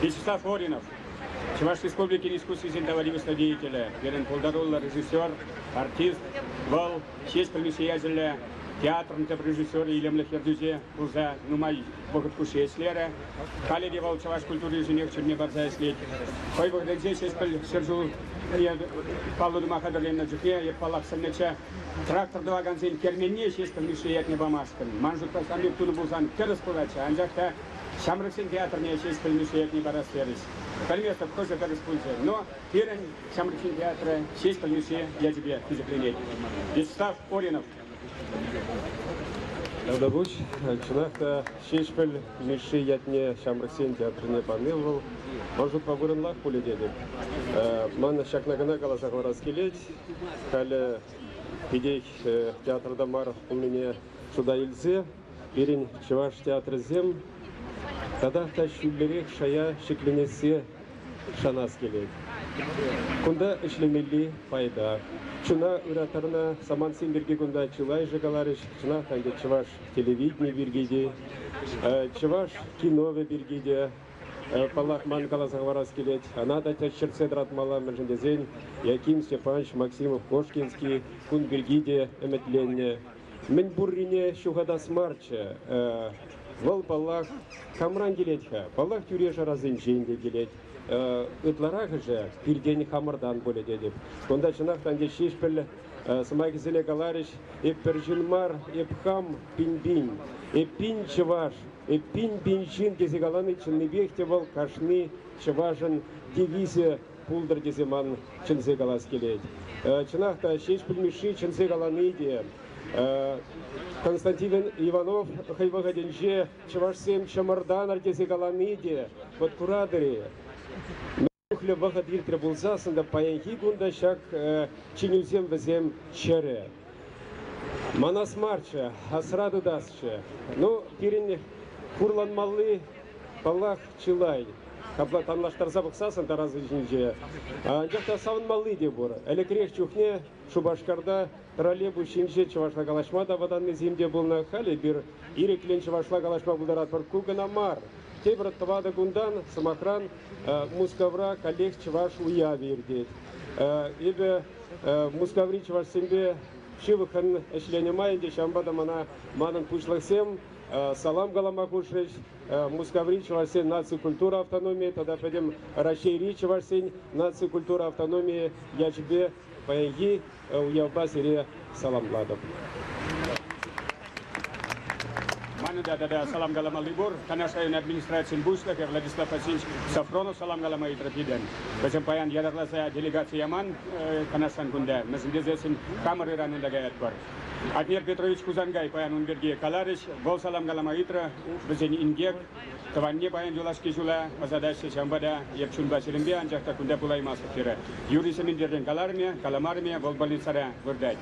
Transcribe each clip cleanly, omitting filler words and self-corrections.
Вячеслав Оринов, Чӑваш Республикин искусствисен тава тивӗҫлӗ деятелӗ, пирӗн пултаруллӑ режиссер, артист, вӑл Ҫеҫпӗл Мишши ячӗллӗ театрӑн тӗп режиссерӗ, илемлӗх ертӳҫи пулса нумай вӑхӑт хушши ӗҫлерӗ. Халӗ те вӑл чӑваш культуришӗнех чунне парса ӗҫлет. Хӑй вӑхӑтӗнче Ҫеҫпӗл ҫӗршыв паллӑ тума хатӗрленнӗ чухне эп паллах сӗннӗччӗ, трактор тӑвакансен керменне Ҫеҫпӗл Мишши ятне памашкӑн. Ман шутпа ҫавӑн пек тунӑ пулсан тӗрӗс пулатчӗ, анчах та ҫамрӑксен театрне Ҫеҫпӗл Мишши ятне парас терӗҫ. Пӗлместӗп, хӑшӗ тӗрӗс пулчӗ, но пирӗн ҫамрӑксен театрӗ Ҫеҫпӗл Мишши ячӗпе хисепленет. Вячеслав Оринов. Тавтапуҫ. Чӑнах та Ҫеҫпӗл Мишши ятне ҫамрӑксен театрне пани вӑл ман шутпа вырӑнлах пулӗ тетӗп. Ман ҫакна кӑна каласа хӑварас килет. Халӗ питех театрта мар пулнине шута илсе пирӗн чӑваш театрӗсем татах та ҫӳллӗрех шая ҫӗкленессе шанас килет. Кунта ӗҫлемелли пайтах. Чуна ыраттарнӑ самантсем пирки кунта чылайӑшӗ каларӗҫ. Чӑнах та ӗнтӗ чӑваш телевидени пирки те, чӑваш киновӗ пирки те, паллах, ман каласа хӑварас килет. Ӑна та чӗртсе тӑратмалла, мӗншӗн тесен Яким Степанович Максимов-Кошкинский кун пирки те ӗмӗтленнӗ. Мӗн пуррине ҫухатас марччӗ. Вӑл, паллах, камран килет-ха? Паллах, тӳре-шарасенчен те килет. Ытларахӑшӗ пиртен хамӑртан пулӗ тетӗп. Кунта чӑнах та ӗнтӗ Ҫеҫпӗл сӑмахӗсене каларӗҫ. Эп пӗр ҫын мар, эп хам пин-пин. Эп пин чӑваш, эп пин-пин ҫын тесе калани чӑннипех те вӑл кашни чӑвашӑн девизӗ пултӑр тесе ман чӗнсе калас килет. Чӑнах та Ҫеҫпӗл Мишши чӗнсе калани те, Константин Иванов хӑй вӑхӑтӗнче чӑвашсем чӑмӑртанӑр тесе калани те, вӑт куратӑр-и, мӗн чухлӗ вӑхӑт иртрӗ пулсассӑн та паянхи кун та ҫак чӗнӳсем вӗсем чӗрӗ. Манас марччӗ, асра тытасчӗ. Ну, пирӗн хурланмалли, паллах, чылай. Капла танлаштарса пӑхсассӑн тараса ҫинче. Анчах та савӑнмалли те пур. Ӗлӗкрех чухне Шупашкарта троллейбус ҫинче чӑвашла калаҫма та вӑтаннисем те пулнӑ. Халь эпир ирӗклӗн чӑвашла калаҫма пултаратпӑр. Ку кӑна мар. Тепӗр тӑватӑ кунтан, сӑмахран, Мускавра каллех чӑваш уявӗ иртет. Эпӗ Мускаври чӑвашсемпе ҫывӑххӑн ӗҫленӗ май ӗнтӗ ҫавӑнпа та мана манӑн пуҫлӑхсем салам калама хушрӗҫ. Мускаври чӑвашсен наци культура автономийӗ тата пӗтӗм Раҫҫейри чӑвашсен наци культура автономийӗ ячӗпе паянхи уявпа сире саламлатӑп. Манӑн та тата салам каламалли пур. Канаш район администрацийӗн пуҫлӑхӗ Владислав Васильевич Софронов салам калама ыйтрӗ пиртен. Вӗсем паян ятарласа делегаци яман Канашран кунта. Мӗншӗн тесессӗн хамӑр ыран унта каятпӑр. Атнер Петрович Хусанкай паян ун пирки каларӗҫ. Вӑл салам калама ыйтрӗ. Вӗсен инкек тӑванне паян юлашки ҫула ӑсатаҫҫӗ. Ҫавӑнпа та эп чунпа чӗремпе, анчах та кунта пулаймастӑп терӗ. Юрий Сементертен каларӑм-и, каламарӑм-и, вӑл больницӑра выртать.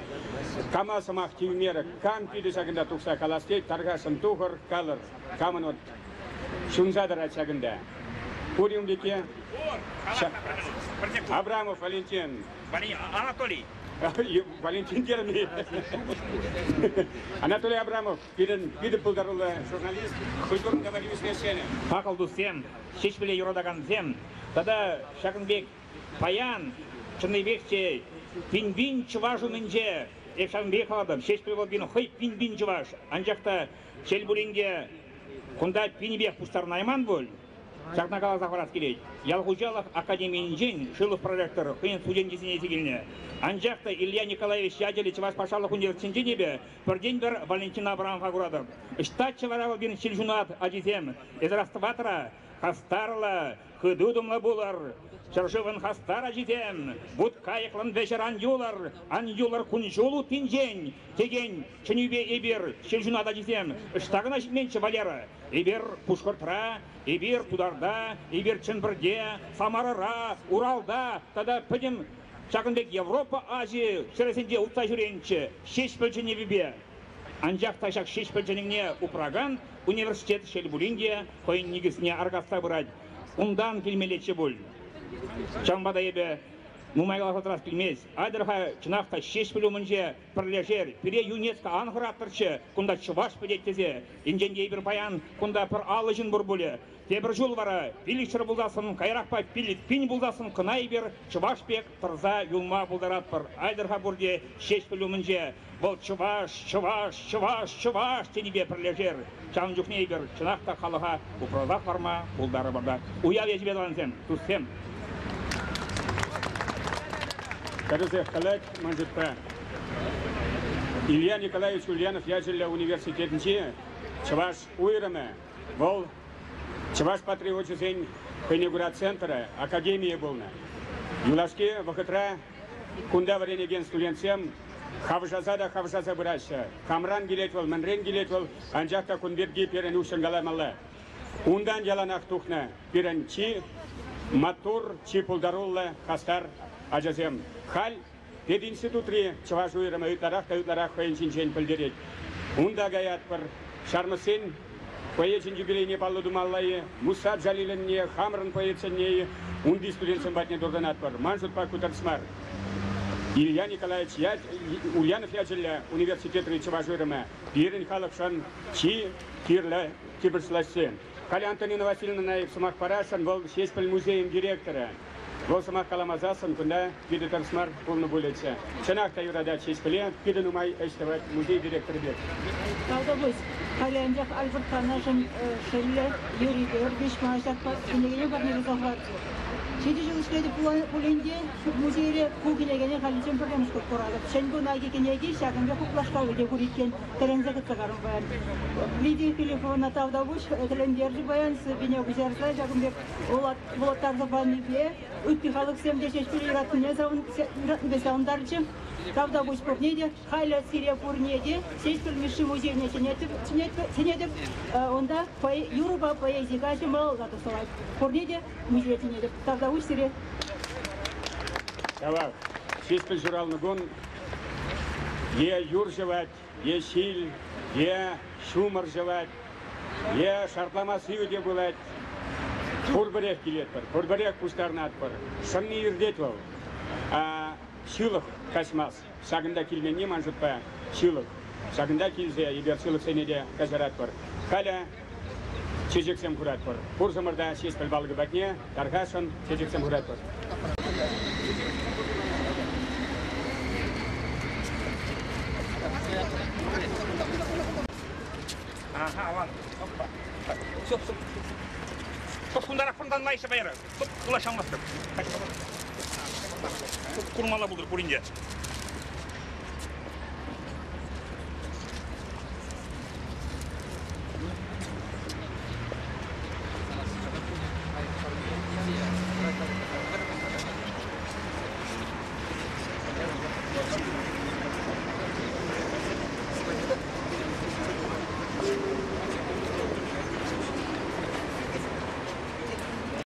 Кама сӑмах тивмерӗ, кам питӗ ҫакӑнта тухса калас тет, тархасшӑн тухӑр, калӑр. Камӑн вот ҫунса тӑрать ҫакӑнта. Пур-и ун пекки? Абрамов Валентин. Анатолий. Валентин терӗм-и? Анатолий Абрамов, пирӗн питӗ пултаруллӑ журналист, культурӑн тава тивӗҫлӗ ӗҫченӗ. Пакӑл туссем, Ҫеҫпӗле юратакансем тата ҫакӑн пек паян чӑннипех те пин-пин чӑваш умӗнче эп ҫавӑн пекех калатӑп, Ҫеҫпӗл вӑл пин хӑй пин-пин чӑваш, анчах та шел пулин те кунта пинӗпех пуҫтарӑнайман пуль. Ҫакна каласа хӑварас килет. Ял хуҫалӑх академийӗнчен Шилов проректор хӑйӗн студенчӗсене илсе килнӗ. Анчах та Илья Николаевич ячӗллӗ Чӑваш патшалӑх университетӗнчен эпӗ пӗртен-пӗр Валентина Абрамова куратӑп. Ӑҫтаччӗ вара вӑл пирӗн ҫилҫунат ачисем? Эсир астӑватӑра? Хастарлӑ, хытӑ пулӑр! Ҫӗршывӑн хастар ачисем, вут кайӑклӑн вӗҫӗр ан юлӑр, ан юлӑр кун-ҫул уттинчен, текен чӗнӳпе эпир, ҫилҫунат ачисем, ӑҫта кӑна ҫитменччӗ Валера? Эпир Пушкӑртра, эпир Тутарта, эпир Чӗмпӗрте, Самарӑра, Уралта тата пӗтӗм ҫакӑн пек Европа ачи ҫӗрӗсенче утса ҫӳренччӗ Ҫеҫпӗл чӗнӗвӗпе. Анчах та ҫак Ҫеҫпӗл чӗнӗвне упракан университет, шел пулин те, хӑйӗн никӗсне аркатса пырать. Унтан килмеллеччӗ пуль. Ҫавӑнпа та эпӗ нумай каласа тӑрас килмест. Айтӑр-ха, чӑнах та Ҫеҫпӗл умӗнче пӗрлешер, пире ЮНЕСКО ан хӑраттӑрччӗ, кунта чӑваш пӗтет тесе. Енчен те эпир паян кунта пӗр 50 ҫын пур пулӗ. Тепӗр ҫул вара 500 пулсассӑн, каярахпа 5000 пулсассӑн кӑна эпир чӑваш пек тӑрса юлма пултаратпӑр. Айтӑр-ха пурте Ҫеҫпӗл умӗнче вӑл чӑваш, чӑваш, чӑваш, чӑваш тенипе пӗрлешер. Ҫавӑн чухне эпир чӑнах та халӑха упраса хӑварма пултарӑпӑр та. Уяв ячӗпе тӑвансем, туссем! Тӗрӗсех калать ман шутпа. Илья Николаевич Ульянов ячӗллӗ университетӗнчи чӑваш уйрӑмӗ вӑл чӑваш патриочӗсен хӑйне кура центрӗ, академийӗ пулнӑ. Юлашки вӑхӑтра кунта вӗренекен студентсем хавшаса та хавшаса пыраҫҫӗ. Камран килет вӑл, мӗнрен килет вӑл, анчах та кун пирки пирӗн уҫҫӑн каламалла. Унтан яланах тухнӑ пирӗн чи маттур, чи пултаруллӑ, хастар ачасем. Халь пединститутри чӑваш уйрӑмӗ ытларах та ытларах хӑйӗн ҫинчен пӗлтерет. Унта каятпӑр. Ҫармӑссен поэчӗн юбилейне паллӑ тумалла-и, Муса Джалилӗнне, хамӑрӑн поэтсенне-и, унти студентсем патне туртӑнатпӑр. Ман шутпа ку тӗрӗс мар. Илья Николаевич Ульянов ячӗллӗ университетри чӑваш уйрӑмӗ пирӗн халӑхшӑн чи кирлӗ типӗшлаҫҫӗ. Халӗ Антонина Васильевнӑна эп сӑмах парасшӑн, вӑл Ҫеҫпӗл музейӗн директорӗ. Вӑл сӑмах каламасассӑн кунта питӗ тӗрӗс мар пулнӑ пулӗччӗ. Чӑнах та юратать Ҫеҫпӗле, питӗ нумай ӗҫ тӑвать музей директорӗ пек. Тавтапуҫ. Халӗ анчах Альберт Канашӑн шӑллӗ Юрий Георгиевич мана ҫак кӗнекене парнелесе хӑварчӗ. Ҫичӗ ҫул ӗҫлетӗп пулин те музейре ку кӗнекене халиччен пӗрремӗш хут куратӑп. Ҫӗн кун аки кӗнеки ҫакӑн пек хуплашкалли те пур иккен. Тӗлӗнсе хытса карӑм паян. Лидия Филипповна тавтапуҫ тӗлӗнтерчӗ паян сӑввине куҫарса ҫакӑн пек вулаттарса панипе ытти халӑхсем те ҫеҫ пире юратнине юратнипе савӑнтарчӗ. Тавтапуҫ пурне те. Халӗ сире пурне те Ҫеҫпӗл Мишши музейне чӗнетӗп, чӗнетӗп. Унта юрӑпа поэзи каҫӗ малалла тӑсӑлать. Пурне те музее чӗнетӗп. Тавтапуҫ сире. Тавах. Ҫеҫпӗл ҫуралнӑ кун е юр ҫӑвать, е ҫил, е ҫумӑр ҫӑвать, е шартлама сивӗ те пулать. Пурпӗрех килетпӗр, пурпӗрех пуҫтарӑнатпӑр. Шӑнни иртет вӑл. Ҫылӑх каҫмасть. Ҫакӑнта килменни ман шутпа ҫылӑх. Ҫакӑнта килсе эпир ҫылӑхсене те каҫаратпӑр. Халӗ чечексем хуратпӑр. Пурсӑмӑр та Ҫеҫпӗл палӑкӗ патне тархасшӑн чечексем хуратпӑр. Ага, аван. Опа. Стоп, стоп, стоп. Стоп, кунтарах пӑртанмайҫҫӗ пайра. Стоп, кула шанмастӑп. Курмалла пултӑр пурин те.